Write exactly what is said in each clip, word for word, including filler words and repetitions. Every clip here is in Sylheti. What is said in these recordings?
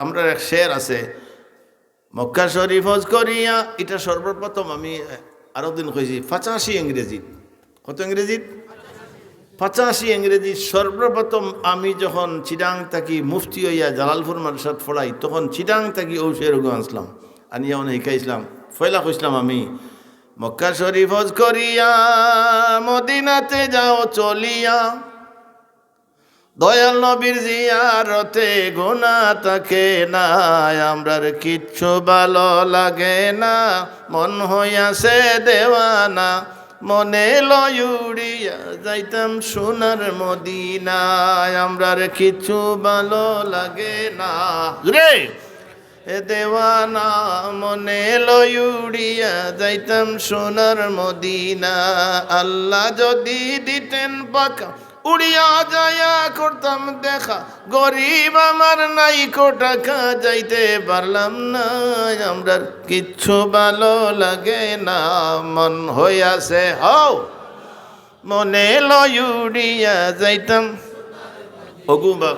আমরার এক শের আছে, "মক্কা শরীফ হজ করিয়া", ইটা সর্বপ্রথম আমি, আহ, আরো দিন কইছি, পঁচাশি ইংরেজিত। কত ইংরেজিত? পঁচাশি ইংরেজিত সর্বপ্রথম আমি যখন চিটাং থাকি মুফতি অইয়া জালালপুর মাদ্রাসাত পড়াই, তখন চিটাং থাকি অউ শেরগু আনছলাম, আনিয়া অনে হিকাইছলাম। পয়লা কইছলাম আমি, "মক্কা শরীফ হজ করিয়া, মদিনাতে যাও চলিয়া, দয়াল নবীর জিয়ারতে গুনাহ থাকে না, আমরার কিচ্ছু ভালো লাগে না, মন হইয়াছে দেওয়ানা, মনে লয় উড়িয়া যাইতাম সোনার মদিনায়, আমরার কিচ্ছু ভালো লাগে না।" রে! এ দেওয়ানা, মনে লয় উড়িয়া যাইতাম সোনার মদিনা। আল্লাহ যদি দিতেন পাকা, উড়িয়া যাইয়া করতাম দেখা। গরিব আমার নাই কো টাকা, যাইতে পারলাম না। আমরার কিচ্ছু ভালো লাগে না, মন হইয়াছে, হও, মনে লয় উড়িয়া যাইতাম। অগু বা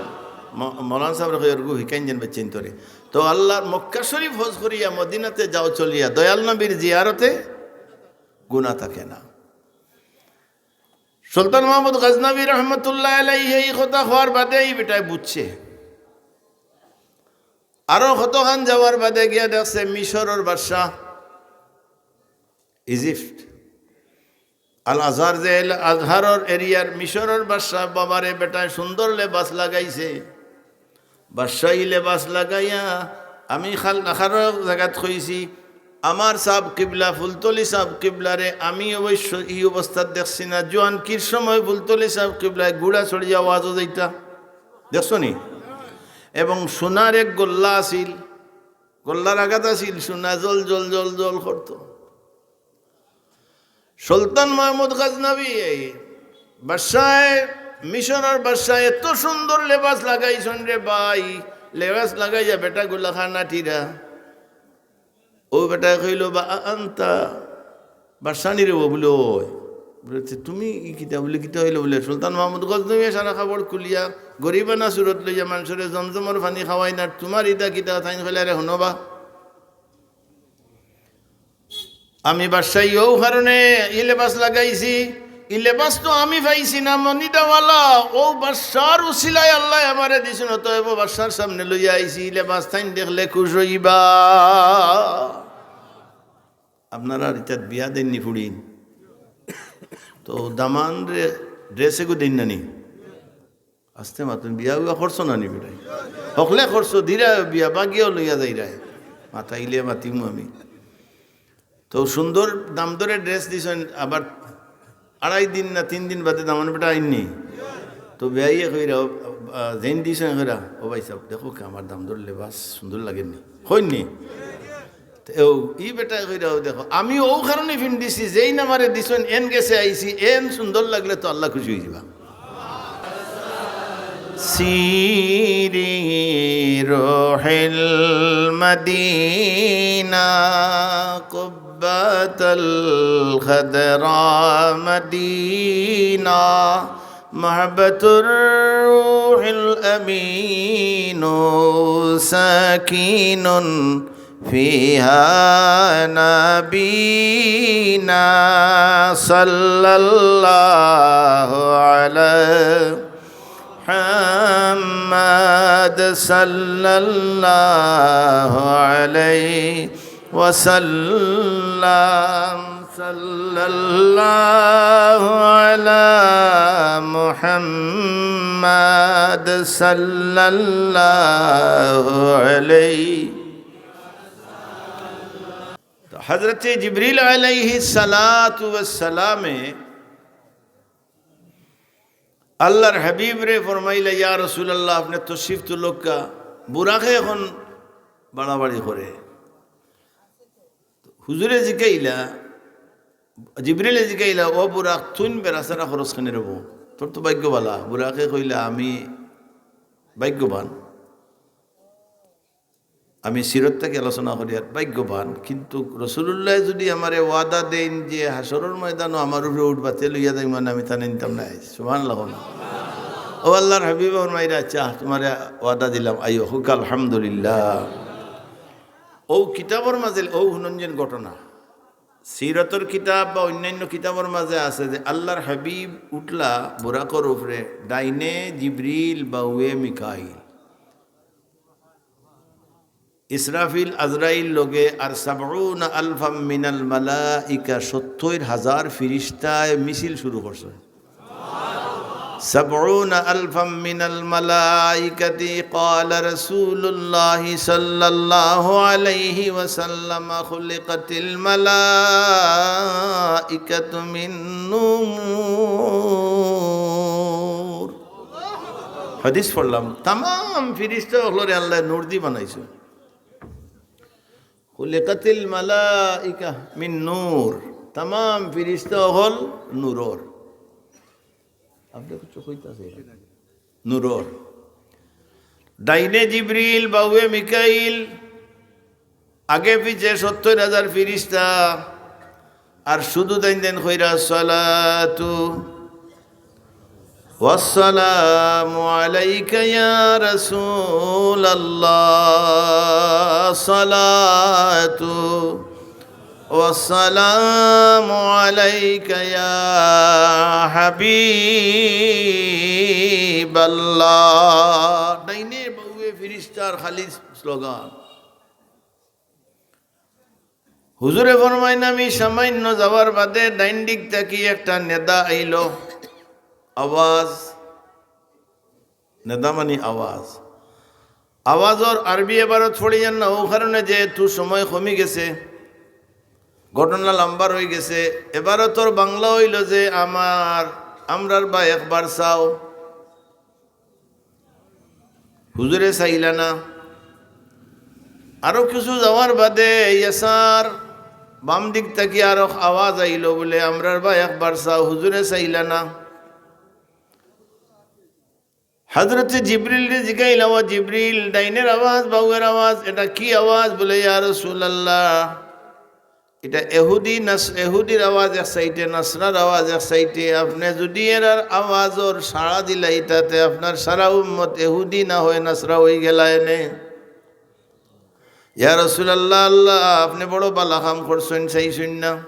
ম-, মৌলানা সাবরে কই, অগু হিকাইন যেন বেচিন্তরে। তো আল্লাহর মক্কা শরীফ হজ করিয়া মদিনাতে যাও চলিয়া, দয়াল নবীর জিয়ারতে গুনাহ থাকে না। সুলতান মাহমুদ গজনবী রহমতুল্লাহ আলাইহি এই কথা কওয়ার বাদে ই বেটায় বুঝছে। আরো কতখান যাওয়ার বাদে গিয়া দেখছে মিশরর বাদশা, ইজিপ্ট, আল আজহার যে এলা-, আজহারর এরিয়ার মিশরর বাদশা, বাবারে বেটায় সুন্দর লেবাস লাগাইছে। বাদশাহী লেবাস লাগাইয়া, আমি খাল-, খারো জাগাত কইছি, আমার সাব কিবলা, ফুলতলি সাব কিবলারে আমি অবশ্য ই অবস্থাত দেখছি না। জোয়ানকির সময় ফুলতলি সাব কিবলায় ঘুড়া চড়িয়া ওয়াজো যাইতা, দেখছো নি? এবং সোনার এক গল্লা আছিল, গল্লার আগাত আছিল সোনা, জল জল জল জল করতো। সুলতান মাহমুদ গজনবী, এই বাদশায়, মিশরর বাদশায় এত সুন্দর লেবাস লাগাইছইন রে ভাই, লেবাস লাগাইয়া বেটাগুলা খানা টিরা। অউ বেটায় কইলো, "বা আ-, আনতা?" বাদশাহ নি রে অউ? বুলে, "অয়।" বুলে, "তে তুমি ই কিতা?" বুলে, "কিতা অইলো?" বুলে, "সুলতান মাহমুদ গজনবীয়ে সারা কাপড় খুলিয়া, গরিবানা সুরত লইয়া মানষরে জমজমর পানি খাওয়াইন, আর তুমার ইতা কিতা?" তাইন কইলা, "আরে হুনো বা, আমি বাদশাহী অউ কারণে ই লেবাস লাগাইছি, ই লেবাস তো আমি পাইছি না, মনিদাওয়ালা, অউ বাদশার উসিলায় আল্লায় আমারে দিছইন, অতএব বাদশার সামনে লইয়া আইছি, ই লেবাস তাইন দেখলে খুশ অইবা।" আপনারার ইতাত বিয়া দেইন নি ফুড়িন? তো দামানরে ড্রেস এগু দেইন না নি? আস্তে মাতুন, বিয়া উয়া করছো না নি বেটায়? হকলে করছো, দিরা বিয়া, বাগিয়াও লইয়া যাইরায়। মাতাইলে মাতিমু আমি। তো সুন্দর দাম দরে ড্রেস দিছইন, আবার আড়াই দিন না তিন দিন বাদে দামান বেটা আইন নি। তো বিয়াইয়ে কইরা, আ, যেইন দিছইন কইরা, "ও ভাই সাব, দেখো কি আমার দাম দর লেবাস সুন্দর লাগের নি?" কইন নি? তে অউ, ই বেটায় কইরা, "অউ দেখো, আমি অউ কারণে ফিন্দিছি, যেইন আমারে দিছইন, এন গেছে আইছি, এন সুন্দর লাগলে তো আল্লাহ খুশি অইযিবা।" سيري روح المدينة قبة الخضراء مدينة محبة الروح الأمين ساكن فيها نبينا صلى الله على محمد صلى الله عليه وسلم صلى الله على محمد صلى الله عليه। তো হযরতে জিবরিল আলাইহিস সালাতু ওয়াস সালামে আল্লাহর হাবিবরে ফরমাইলা, "ইয়া রাসূলুল্লাহ, আপনে তশরিফ তুলউক্কা।" বুরাকে অখন বাড়াবাড়ি করে। হুজুরে জিকাইলা, জিবরিলে জিকাইলা, "ও বুরাক, তুইন বেড়াছেড়া খরছ কেনে রেবো? তোর তো ভাগ্য বালা।" বুরাকে কইলা, "আমি ভাগ্যবান।" আমি সিরত থাকি আলোচনা করিয়ার, ভাগ্যবান, কিন্তু রাসূলুল্লায় যুদি আমারে ওয়াদা দেইন যে হাশরর ময়দানো আমার উপরে উট বাতে লইয়া যাইবা, মানে আমি তানে নিতাম নায়। সুবহানাল্লাহ কও না। ও আল্লাহর হাবিব ফরমাইরা, "আচ্ছা, তুমারে ওয়াদা দিলাম, আইও।" হুক আলহামদুলিল্লাহ। ও কিতাবর মাঝে, ও হুনঞ্জন ঘটনা, সিরতর কিতাব বা অন্যান্য কিতাবর মাঝে আছে যে আল্লাহর হাবিব উঠলা বুরাকর উপরে, ডাইনে জিবরিল, বাউয়ে মিকাইল। ইসরাফিল, আজরাইল লগে আর সাবউনা আলফাম মিনাল মালাইকা, সত্তইর হাজার ফিরিস্তায় মিছিল শুরু করছে। সাবউনা আলফাম মিনাল মালাইকাতি, ক্বালা রাসূলুল্লাহি সাল্লাল্লাহু আলাইহি ওয়াসাল্লাম, খুলিকাতিল মালাইকাতু মিন নূর। হাদিস পড়লাম, তামাম ফিরিস্তা অকলরে আল্লায় নূর দি বানাইছে। খুলিকাতিল মালাইকা মিন নূর, তামাম ফিরিস্তা অকল নূরর। আপনে কিছু কইতাছে? নূরর। ডাইনে জিবরিল, বাউয়ে মিকাইল, আগে পিছে সত্তইর হাজার ফিরিস্তা, আর শুধু দাইন দাইন কইরা, "সালাতু ওয়াসসালামু আলাইকা ইয়া রাসূলুল্লাহ, সালাতু ওয়াসসালামু আলাইকা ইয়া হাবিবাল্লাহ।" ডাইনে বাউয়ে ফিরিস্তার খালি স্লোগান। হুজুরে ফরমাইন, আমি সামান্য যাওয়ার বাদে ডাইন দিক থাকি একটা নেদা আইলো, আওয়াজ, নেদা মানি আওয়াজ। আওয়াজর আরবি এবারত পড়িয়ার না, ও কারণে যেহেতু সময় কমি গেছে, ঘটনা লম্বা রই গেছে, এবারতর বাংলা অইলো যে আমার, আমরার বা একবার চাও। হুজুরে চাইলা না। আরো কিছু যাওয়ার বাদে ইয়াসার বাম দিক থাকি আরো আওয়াজ আইলো বুলে, "আমরার বা একবার চাও।" হুজুরে চাইলা না। হযরতে জিবরিলরে জিগাইলা, "ও জিবরিল, ডাইনের আওয়াজ, বাউয়ের আওয়াজ, এটা কি আওয়াজ?" বুলে, "ইয়া রাসূলুল্লাহ, ইটা এহুদি নাস-, এহুদির আওয়াজ এক সাইডে, নাসরার আওয়াজ এক সাইডে। আপনে যুদি এরার আওয়াজর সাড়া দিলাইতা তে আপনার সারা উম্মত এহুদি না অয় নাসরা অইগেলা অনে।" ইয়া রাসূলুল্লাহ, আল্লাহ, আপনে বড় বালা কাম করছইন, চাইছইন না।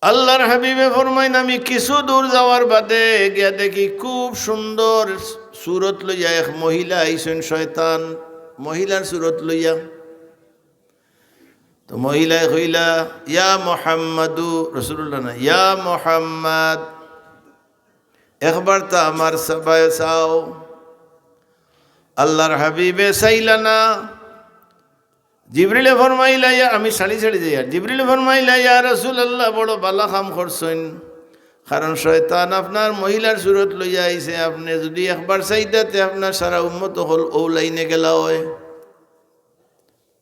আল্লাহর হাবিবে ফরমাইন, আমি কিছু দূর যাওয়ার বাদে গিয়া দেখি খুব সুন্দর সুরত লইয়া এক মহিলা আইছইন, শয়তান মহিলার সুরত লইয়া। তো মহিলায় কইলা, "ইয়া মুহাম্মাদু", রাসূলুল্লাহ না, "ইয়া মুহাম্মাদ, একবার তো আমার সবায় চাও।" আল্লাহর হাবিবে চাইলা না। জিবরিলে ফরমাইলা, "ইয়া", আমি সারি সারি যাই, আর জিবরিলে ফরমাইলা, "ইয়া রাসূলুল্লাহ, বড় বালা কাম করছইন, কারণ শয়তান আপনার মহিলার সুরত লইয়া আইছে, আপনে যুদি একবার চাইতা তে আপনার সারা উম্মত অকল অউ লাইনে গেলা অয়।"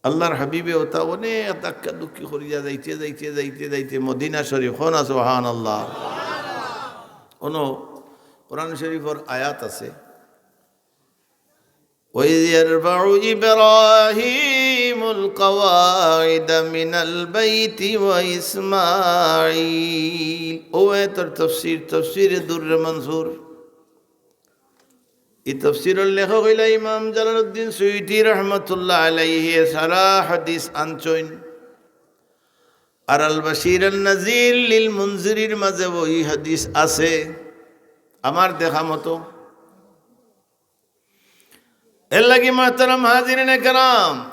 আল্লাহর হাবিবে ওটা অনেক ধাক্কা ধুক্কি করিয়া যাইতে, যাইতে, যাইতে, যাইতে মদিনা শরীফ, কও না সুবহানাল্লাহ। অনো কোরআন শরীফর আয়াত আছে, "ওয়াইয ইয়ারফাউ ইব্রাহিমুল কাওয়াইদা মিনাল বাইতি ওয়া ইসমাঈল।" ও আয়াতর তফসির, তফসিরে দুররে মনসুর। ই তফসিরর লেখক অইলা ইমাম জালালউদ্দিন সুয়ুতী রহমতুল্লাহ আলাইহি। সারা হাদিস আনছইন। আর আল বাশির আন নাজির লিল মুনজিরির মাঝেও ই হাদিস আছে, আমার দেখা মতো। এর লাগি মুহতারাম হাজিরিনে কেরাম,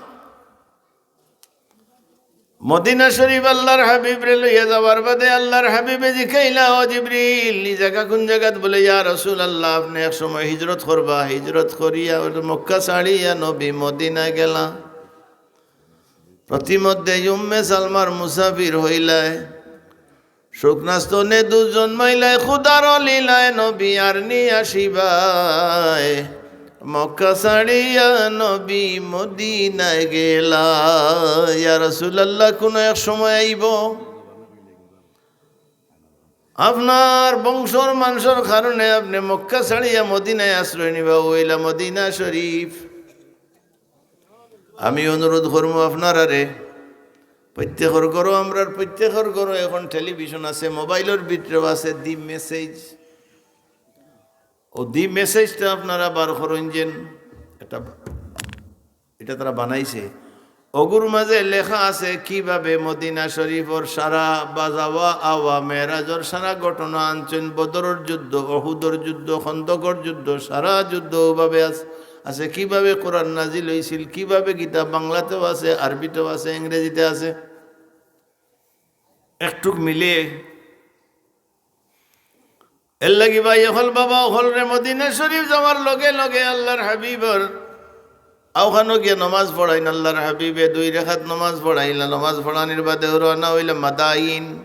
মদিনা শরীফ আল্লাহর হাবিবরে লইয়া যাওয়ার বাদে আল্লাহর হাবিবে জিকাইলা, "ও জিবরিল, ই জাগা কুন জাগাত?" বুলে, "ইয়া রাসূলুল্লাহ, আপনে এক সময় হিজরত করবা, হিজরত করিয়া মক্কা ছাড়িয়া নবী মদিনা গেলা। প্রতিমধ্যে উম্মে সালমার মুসাফির হইলায়।" শুকনা স্তনে দুধ জন্মাইলায়, খুদার লীলায় নবী আর নি আসিবায়। মক্কা ছাড়িয়া নবী মদিনায় গেলা। ইয়া রাসূলুল্লাহ, কুনু এক সময় আইবো। আপনার বংশর মানষর কারণে আপনে মক্কা ছাড়িয়া মদিনায় আশ্রয় নিবা, অউ অইলা মদিনা শরীফ। আমি অনুরোধ করমু আপনারারে, প্রত্যেকর ঘরো, আমরার প্রত্যেকর ঘরো এখন টেলিভিশন আছে, মোবাইলর ভিতরেও আছে, দি মেসেজ। অউ দি মেসেজটা আপনারা বার করইন যেন, এটা, এটা তারা বানাইছে। অগুর মাঝে লেখা আছে কিভাবে মদিনা শরীফর সারা বাজাওয়া আওয়া মেরাজর সারা ঘটনা আনছইন, বদরর যুদ্ধ, অহুদর যুদ্ধ, খন্দকর যুদ্ধ, সারা যুদ্ধ অউভাবে আছ-, আছে, কিভাবে কোরআন নাজিল অইছিল, কিভাবে কিতাব বাংলাতেও আছে, আরবিতেও আছে, ইংরেজিতে আছে। একটুক মিলে। এর লাগি ভাই অকল, বাবা অকলরে, মদিনা শরীফ যাওয়ার লগে লগে আল্লার হাবিবর অউখানো গিয়া নমাজ পড়াইন। আল্লার হাবিবে দুই রেখাত নমাজ পড়াইলা। নমাজ পড়ানির বাদে রওয়ানা অইলা মাদাইন।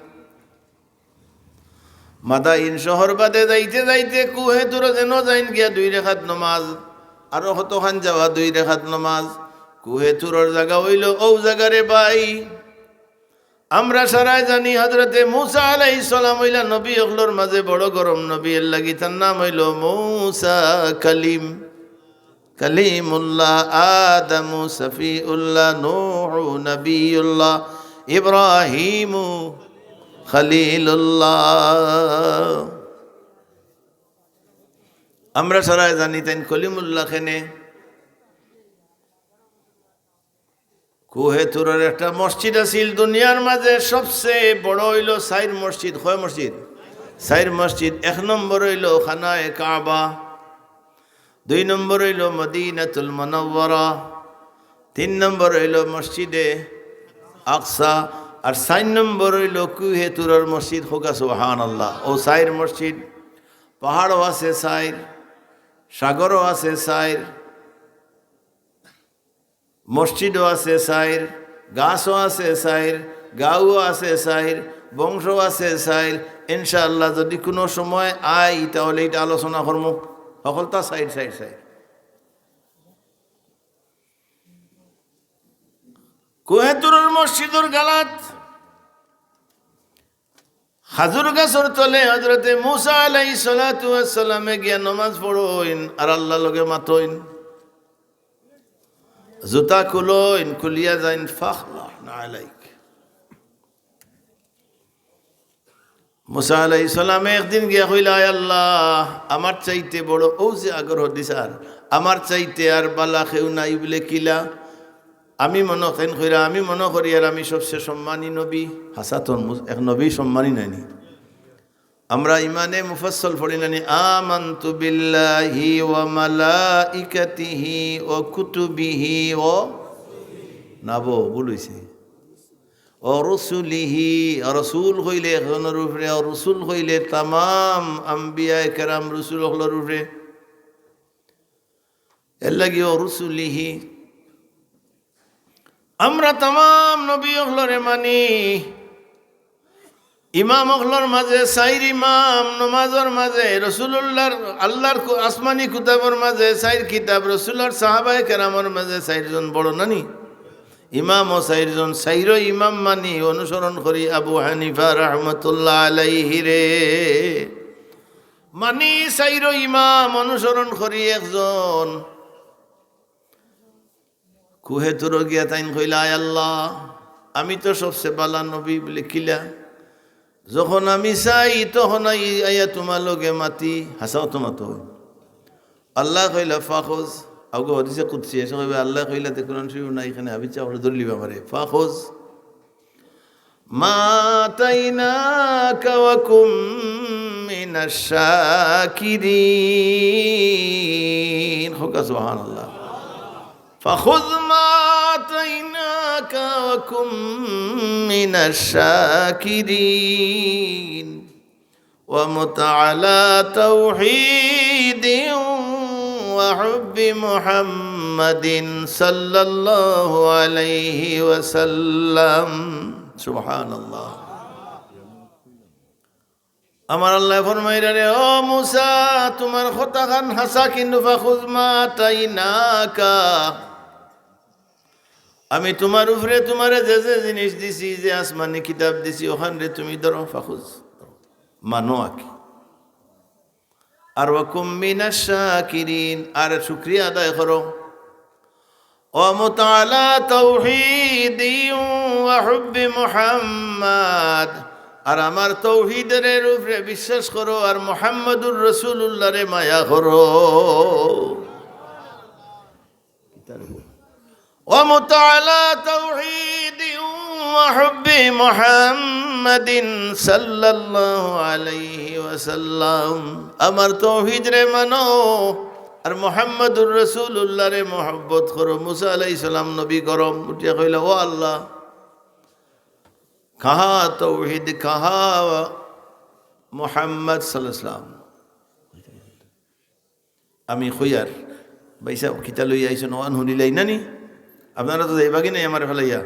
মাদাইন শহর বাদে যাইতে যাইতে কুহে তুর যেন যাইন গিয়া দুই রেখাত নমাজ, আরো কতখান যাওয়া দুই রেখাত নমাজ। কুহে তুরর জাগা অইলো অউ জাগারে ভাই। আমরা সারায় জানি হজরতে মুসা আলাইহিস সালাম অইলা নবী অকলর মাঝে বড় গরম নবী, এর লাগি তার নাম অইলো মুসা কালিম। কালিমুল্লাহ, আদামু শফিউল্লাহ, নূহু নবিউল্লাহ, ইব্রাহিমু খলিলুল্লাহ। আমরা সারায় জানি তাইন কলিমুল্লাহ কেনে। কুহে তুরর একটা মসজিদ আছিল দুনিয়ার মাঝে সবচেয়ে বড় অইলো চাইর মসজিদ। কয় মসজিদ? চাইর মসজিদ। এক নম্বর অইলো খানায়ে কাবা, দুই নম্বর অইলো মদিনাতুল মুনাওয়ারা, তিন নম্বর অইলো মসজিদে আকসা, আর চাইর নম্বর অইলো কুহে তুরর মসজিদ। কউক্কা সুবহানাল্লাহ। অউ চাইর মসজিদ, পাহাড়ও আছে চাইর, সাগরও আছে চাইর, মসজিদও আছে চাইর, গাছও আছে চাইর, গাঁওও আছে চাইর, বংশও আছে চাইর। ইনশাআল্লাহ যদি কুনু সময় আই, তাহলে ইটা আলোচনা করমু। হকলতা চাইর, চাইর, চাইর। কুহে তুরর মসজিদর গালাত খাজুর গাছর তলে হজরতে মুসা আলাইহিস সালাতু ওয়াস সালামে গিয়া নমাজ পড়ইন আর আল্লার লগে মাতইন। জুতা খুলইন, খুলিয়া যাইন, ফাখলা নালাইক। মুসা আলাইহিস সালামে একদিন গিয়া কইলা, "আয় আল্লাহ, আমার চাইতে বড়", অউ যে আগর হাদিস, আর আমার চাইতে আর বালা কেউ নাই বুলে কিলা? আমি মনো কেন কইরা, আমি মনো করি আর আমি সবচেয়ে সম্মানী নবী। হাছা তো মুস-, এক নবী সম্মানী নায়নি? আমরা ইমানে মুফাসসল পড়ি নানি, "আমানতু বিল্লাহি ওয়া মালাইকাতিহি ওয়া কুতুবিহি ওয়া", না বো, ভুল অইছে। "ওয়া রুসুলিহি", আর রসুল কইলে একজনর উপরে, আর রুসুল কইলে তামাম আম্বিয়ায়ে কেরাম রসুল অকলর উপরে। এর লাগি "ওয়া রুসুলিহি", আমরা তামাম নবী অকলরে মানি। ইমাম অকলর মাঝে চাইর ইমাম, নমাজর মাঝে রসুলুল্লাহর, আল্লাহর কু-, আসমানি কুতাবর মাঝে চাইর কিতাব, রসুলর সাহাবায়ে কেরামর মাঝে চাইরজন বড় নানি? ইমামও চাইরজন, চাইরো ইমাম মানি, অনুসরণ করি আবু হানিফা রহমতুল্লাহ আলাইহিরে। মানি চাইরো ইমাম, অনুসরণ করি একজন। কুহে তুরো গিয়া তাইন কইলা, "আয় আল্লাহ, আমি তো সবচে বালা নবী" বুলে, "কিলা? যখন আমি চাই, তখন আই-, আইয়া তুমার লগে মাতি।" হাছাউ তো মাতো। আল্লায় কইলা, "ফাখুজ।" আগো হাদিসে কুদসি, এসে কইবা, আল্লায় কইলা, তে কুরআন শরিফ নাই, ইখানে হাবিচ্ছা অকলে ধরিলিবা আমারে। "ফাখুজ মা আতাইনাকা ওয়া কুম মিনাশ শাকিরিন।" কউক্কা সুবহানাল্লাহ। "ফাখুজ মা আতাইনাকা ওয়া কুম মিনাশ শাকিরিন।" ওয়া মুত আলা তাওহীদি ওয়া হুব্বি মুহাম্মাদিন সাল্লাল্লাহু আলাইহি ওয়াসাল্লাম। সুবহানাল্লাহ। আমার আল্লায় ফরমাইরা রে, "ও মুসা, তুমার কথাখান হাছা, কিন্তু ফাখুজ মা আতাইনাকা।" আমি তুমার উপরে, তুমারে যে যে জিনিস দিছি, যে আসমানি কিতাব দিছি, অখানরে তুমি ধরো, ফাখুজ, মানো আর কি। আর ওয়া কুম মিনাশ শাকিরিন, আর শুকরিয়া আদায় করো। ওয়া মুত আলা তাওহীদি ওয়া হুব্বি মুহাম্মাদ, আর আমার তৌহিদের উপরে বিশ্বাস করো, আর মুহাম্মাদুর রাসূলুল্লাহরে মায়া করো। ومت على توحيد وحب محمد صلى الله عليه وسلم। আমার তৌহিদরে মানো, আর মুহাম্মাদুর রাসূলুল্লাহরে মহব্বত করো। মুসা আলাইহিস সালাম নবী গরম উঠিয়া কইলা, "ও আল্লাহ, কাহা তৌহিদ, কাহা মুহাম্মদ সাল্লাল্লাহু আলাইহি ওয়াসাল্লাম?" আমি কইয়ার, "ভাইসাব, কিতা লইয়া আইছইন, অখান হুনিলাই না নি? আপনারা তো যাইবাগি নাই আমারে ফালাইয়া।"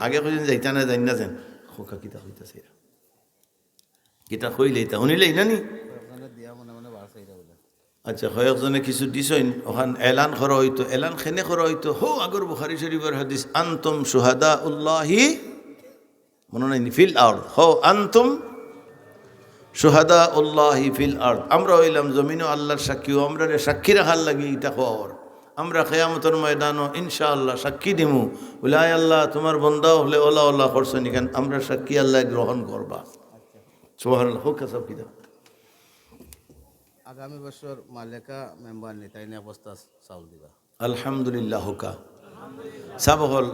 আগে কইছইন, "যাইতা না, যাইন না যেন।" খোকা কিতা কইতাছে এরা? কিতা কইলে ইতা হুনিলাই না নি? আচ্ছা, কয়েকজনে কিছু দিছইন, অখান এলান করা অইতো, এলান কেনে করা অইতো? হো, আগর বুখারী শরীফর হাদিস, "আনতুম শুহাদাউল্লাহি", মনো নাই নি? "ফিল আরদ", হো, "আনতুম শুহাদাউল্লাহি ফিল আরদ", আমরা অইলাম জমিনো আল্লাহর সাক্ষী, ও আমরারে সাক্ষী রাখার লাগি ইতা কওয়া অর। আমরা কিয়ামতর ময়দানো ইনশাআল্লাহ সাক্ষী দিমু, বলে, "আয় আল্লাহ, তুমার বন্দা অকলে অলা অলা করছইন, ইখান আমরার সাক্ষী আল্লায় গ্রহণ করবা।" সুবহানাল্লাহ। হোক, সব কিতা? আগামী বছর মালেকা মেম্বার নি, তাইন এক বস্তা চাউল দিবা। আলহামদুলিল্লাহ হোকা। সাব অকল,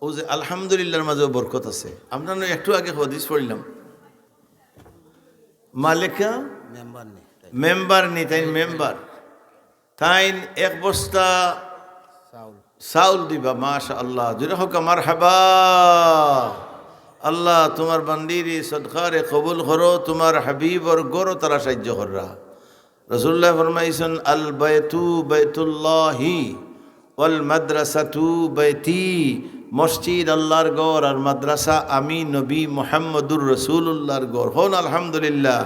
অউ যে আলহামদুলিল্লাহর মাঝেও বরকত আছে। আমরা না একটু আগে হাদিস পড়লাম, মালেকা মেম্বার নি, তাইন মেম্বার। তাইন এক বস্তা চাউল। চাউল দিবা, মাশাআল্লাহ। জোরে হোকা, মারহাবা। আল্লাহ, তুমার বান্দির ই সদকারে কবুল করো, তুমার হাবিবর ঘরো তারা সাহায্য কররা। রাসূলুল্লাহ ফরমাইছইন, "আল বাইতু বাইতুল্লাহি ওয়াল মাদ্রাসাতু বাইতি", মসজিদ আল্লাহর ঘর আর মাদ্রাসা আমি নবী মুহাম্মদুর রাসূলুল্লাহর ঘর। হন আলহামদুলিল্লাহ।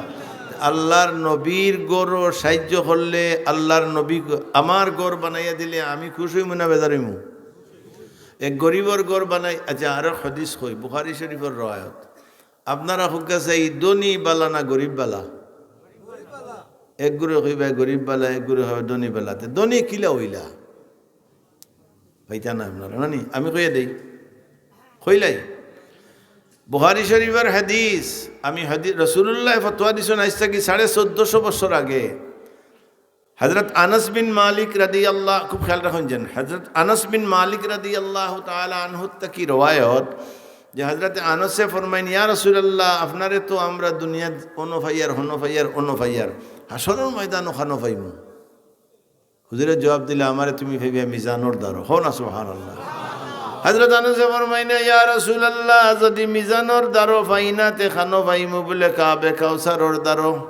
আল্লাহর নবীর ঘরো সাহায্য করলে আল্লাহর নবী গ-, আমার ঘর বানাইয়া দিলে আমি খুশ অইমু না বেজার অইমু? এক গরিবর ঘর বানাই, আচ্ছা, আরো হাদিস কই, বুখারী শরীফর রওয়ায়াত। আপনারা কউক্কা চাই, ধনী বালা না গরিব বালা? এক গুরে কইবা গরিব বালা, এক গুরে কইবা ধনী বালা। তে ধনী কিলা অইলা? পাইতা না আপনারা, না নি? আমি কইয়া দেই। কইলাই। বুখারী শরীফর হাদিস, আমি হাদি-, রাসূলুল্লাহ ফতোয়া দিছইন আইজ থাকি সাড়ে চৌদ্দশো বছর আগে। হযরত আনাস বিন মালিক রাদিয়াল্লাহ, খুব খেয়াল রাখইন যেন, হযরত আনাস বিন মালিক রাদিয়াল্লাহু তাআলা আনহু থাকি রওয়ায়াত যে হযরত আনাসে ফরমাইন, "ইয়া রাসূলুল্লাহ, আপনারে তো আমরা দুনিয়াত অনো পাইয়ার, হনো পাইয়ার, অনো পাইয়ার, হাশরর ময়দানো কানো পাইমু?" হুজুরে জবাব দিলা, "আমারে তুমি পাইবায় মিজানর দ্বারো।" হো না সুবহানাল্লাহ। হযরত আনাসে ফরমাইন, "ইয়া রাসূলুল্লাহ, যদি মিজানর দ্বারো পাই না, তে কানো পাইমু?" বলে, "কূপে কাউসারর দ্বারো।"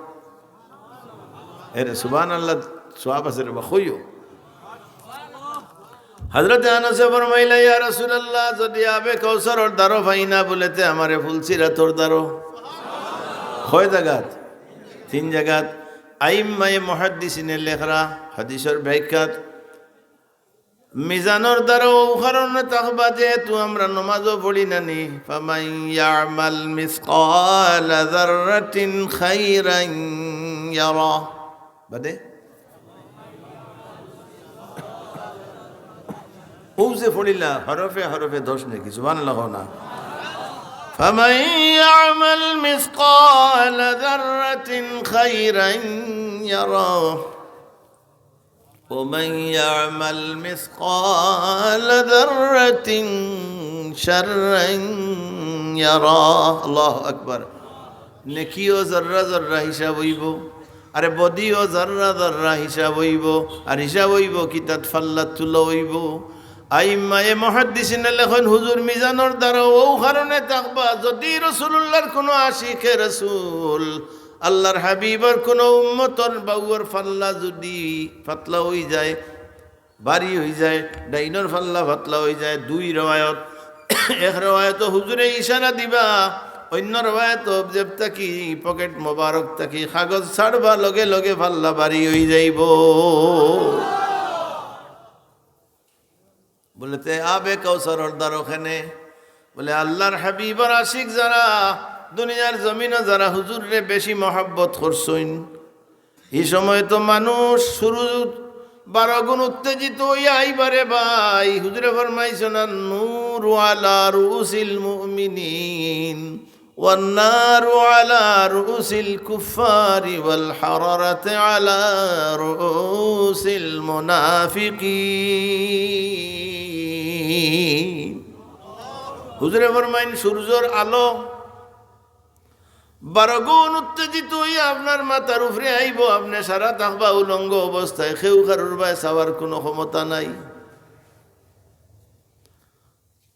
এরে সুবহানাল্লাহ, সওয়াব আছে রে বা, কইও। হযরত আনাসে ফরমাইলা, "ইয়া রাসূলুল্লাহ, যদি আবে কাউসারর দ্বারো পাই না, বলে তে আমারে ফুলসিরাতর দ্বারো।" কয় জাগাত? তিন জাগাত। আইম্মায়ে মুহাদ্দিসিনে লেখরা হাদিসর ব্যাখ্যাত, মিজানর দ্বারো অউ কারণে থাকবা, যেহেতু আমরা নমাজও পড়ি না নি, "ফামান ইয়ামাল মিসকালা যাররাতিন খাইরান ইয়ারা।" বাদে? অউ যে পড়িলা, হরফে হরফে দশ নেকি, সুবহানাল্লাহ কও না। "ফামান ইয়ামাল মিসকালা যাররাতিন খাইরান ইয়ারা।" ومن يعمل مثقال ذرة شرا يره। আল্লাহু আকবার। নেকিও জর্রা জর্রা হিসাব অইবো, আরে বদিও জর্রা জর্রা হিসাব অইবো, আর হিসাব অইবো কিতাত ফাল্লাত তুলা অইবো। আইম্মায়ে মুহাদ্দিসিনে লেখইন, হুজুর মিজানর দ্বারো অউ কারণে থাকবা, যদি রাসূলুল্লাহর কুনু আশিকে রাসূল আল্লাহর হাবিবর কুনু উম্মতর বাউর ফাল্লা যুদি পাতলা অইযায়, ভারি অইযায়, ডাইনর ফাল্লা পাতলা অইযায়, দুই রেওয়ায়ত। এক রেওয়ায়তো হুজুরে ইশারা দিবা, অইন্য রেওয়ায়তো জেব থাকি, পকেট মোবারক থাকি কাগজ ছাড়বা, লগে লগে ফাল্লা ভারি অইযাইবো। বলে, তে আবে কাউসারর দ্বারো কেনে? বলে, আল্লাহর হাবিবর আশিক যারা, দুনিয়ার জমিনো যারা হুজুররে বেশি মহব্বত করছইন, ই সময় তো মানুষ সুরুজ বারো গুণ উত্তেজিত অইয়া আইবারে ভাই। হুজুরে ফরমাইছইন, "আন-নূরু আলা রুউসিল মুমিনিন।" والنار على رؤوس الكفار والحرارة على رؤوس المنافقين। হুজুরে ফরমাইন, সূর্যর আলো বারো গুণ উত্তেজিত অইয়া আপনার মাথার উপরে আইবো, আপনে সারা থাকবা উলঙ্গ অবস্থায়, কেউ কারুর বায় চাওয়ার কুনু ক্ষমতা নাই।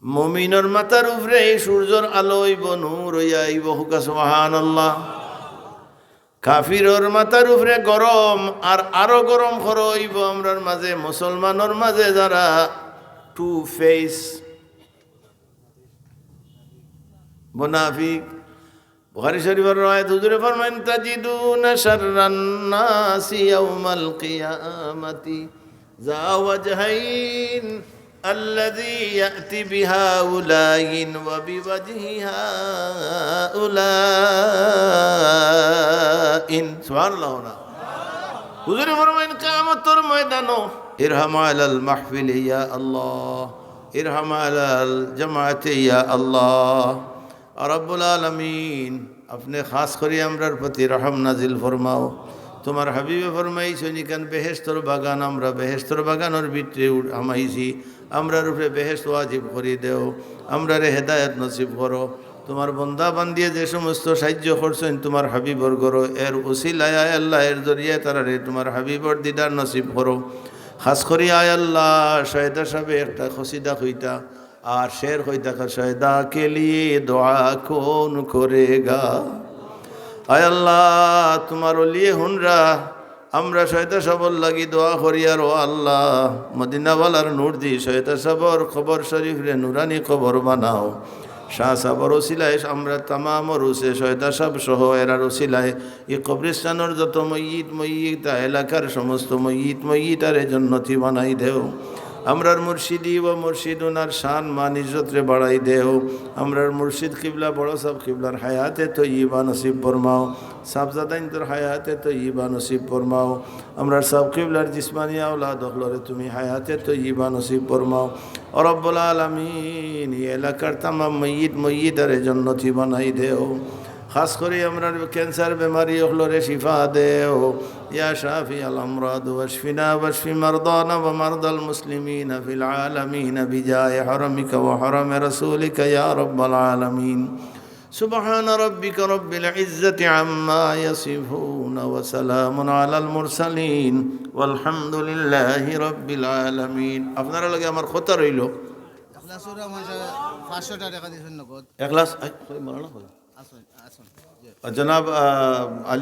মুমিনর মাথার উপরে এই সূর্যর আলো অইবো, নূর অইয়া আইবো। কউক্কা সুবহানাল্লাহ। কাফিরর মাথার উপরে গরম, আর আরো গরম করা অইবো আমরার মাঝে, মুসলমানর মাঝে যারা টু ফেস, মুনাফিক। বুখারী শরীফর রওয়ায়াত, হুজুরে ফরমাইন, تجدون شر الناس يوم القيامة ذا وجهين الذي يأتي بهؤلاء وبوجه هؤلاء। সুবহানাল্লাহ না? হুজুরে ফরমাইন, কিয়ামতর ময়দানো, ارحم على المحفل يا الله، ارحم على الجماعة يا الله। আর রব্বুল আলামিন, আপনে খাস করি আমরার প্রতি রহম নাজিল ফরমাও। তুমার হাবিবে ফরমাইছইন, ইখান বেহেশতর বাগান, আমরা বেহেশতর বাগানর ভিতরে উঠ-, হামাইছি, আমরার উপরে বেহেশত ওয়াজিব করি দেও, আমরারে হেদায়েত নসিব করো। তুমার বন্দা বান্দিয়ে যে সমস্ত সাহায্য করছইন তুমার হাবিবর ঘরো, এর উসিলায় আয় আল্লাহ, এর জরিয়ায় তারারে তুমার হাবিবর দিদার নসিব করো। খাস করি আয় আল্লাহ, সৈয়দা সাহেবে একটা কসিদা কইতা, আর শের কইতা, شیدا کے لیے دعا کون کرے گا؟ আয় আল্লাহ, তুমার অলিয়ে হুনরা আমরা সৈয়দা সাহেবর লাগি দোয়া করি, আর ও আল্লাহ, মদিনাওয়ালার নূর দি সৈয়দা সাহেবর কবর শরীফরে নুরানি কবর বানাও। শাহ সাহেবর উসিলায় আমরা তামাম উরুসে সৈয়দা সাহেব সহ এরার উসিলায় ই কবরস্থানর যত মইয়িত মইয়িতা, এলাকার সমস্ত মইয়িত মইয়িতারে জন্নতি বানাই দেও। আমরার মুর্শিদি ও মুর্শিদুনার শান মান ইজ্জতরে বাড়াই দেও। আমরার মুর্শিদ কিবলা বড় সাহেব কিবলার হায়াতে তৈয়বা নসিব ফরমাও। সাহেবজাদাইন্তর হায়াতে তৈয়বা নসিব ফরমাও। আমরার সাহেব কিবলার জিসমানি আওলাদ অকলরে তুমি হায়াতে তৈয়বা নসিব ফরমাও। ও রব্বুল আলামিন, ই এলাকার তামাম মইয়িত মইয়িতারে জন্নতি বানাই দেও। খাস করি আমরার ক্যান্সার বেমারি অকলরে শিফা দেও। يا شافي الأمراض واشفنا واشف مرضانا ومرضى المسلمين في العالمين بجاه حرمك وحرم رسولك يا رب العالمين. سبحان ربك رب العزة عما يصفون وسلام على المرسلين والحمد لله رب العالمين. আপনারার লগে আমার কথা রইল। ইখলাসর মাসে পাঁচশো টেকা দিছইন নগদ। ইখলাস, আই, কই মারা না কই? আসুন, আসুন। জি। জনাব, আহ, আলী